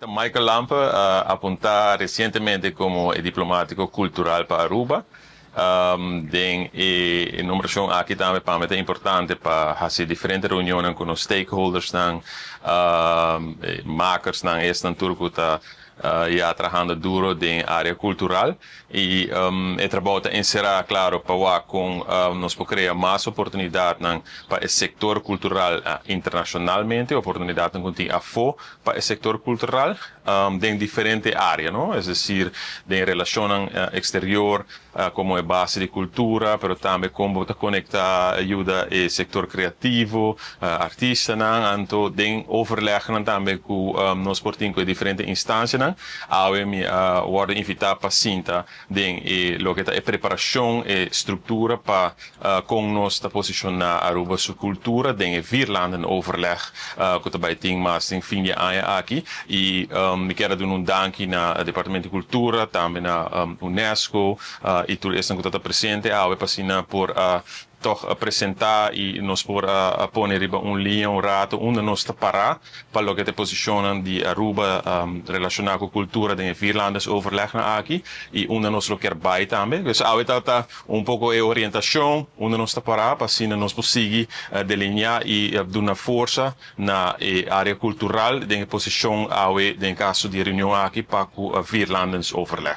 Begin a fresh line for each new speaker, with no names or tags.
Michael Lampe, apunta recientemente como diplomatico cultural pa Aruba. Den e nombracion aki tambe pa mi ta importante pa haci diferente reunion cu stakeholders nan, makers nan, esnan tur cu ta ya trahando duro den area cultural y e trabou ta encera, claro, pa cu nos por crea mas oportunidad pa e sector cultural internacionalmente, oportunidad cu tin afo pa e sector cultural den diferente area, no? Es decir, den relacion exterior como e base di cultura, pero tambe con ta conecta, yuda e sector creativo, artista nan, anto den overleg nan tambe cu nos por tin cu diferente instancia nan. Awe mi a wordo invita pa sinta den e loke ta e preparacion y structura pa con nos ta posiciona Aruba su cultura den e vierlanden overleg cu tambe tin mas den fin di aña aki y mi kier duna un danki na Departamento di Cultura, tambe na UNESCO y tur esnan cu ta presente awe pa asina por toch presenta y nos por a pone riba un liña un rato unda nos ta para pa loke ta posicion di Aruba relaciona cu cultura den vierlanden overleg nan aki y unda nos lo kier bay tambe. Dus awe ta un poco e orientacion unda nos ta para pa asina nos por sigui delinea y duna forsa na e area cultural den posicion awe den caso di reunion aki pa cu vierlanden overleg.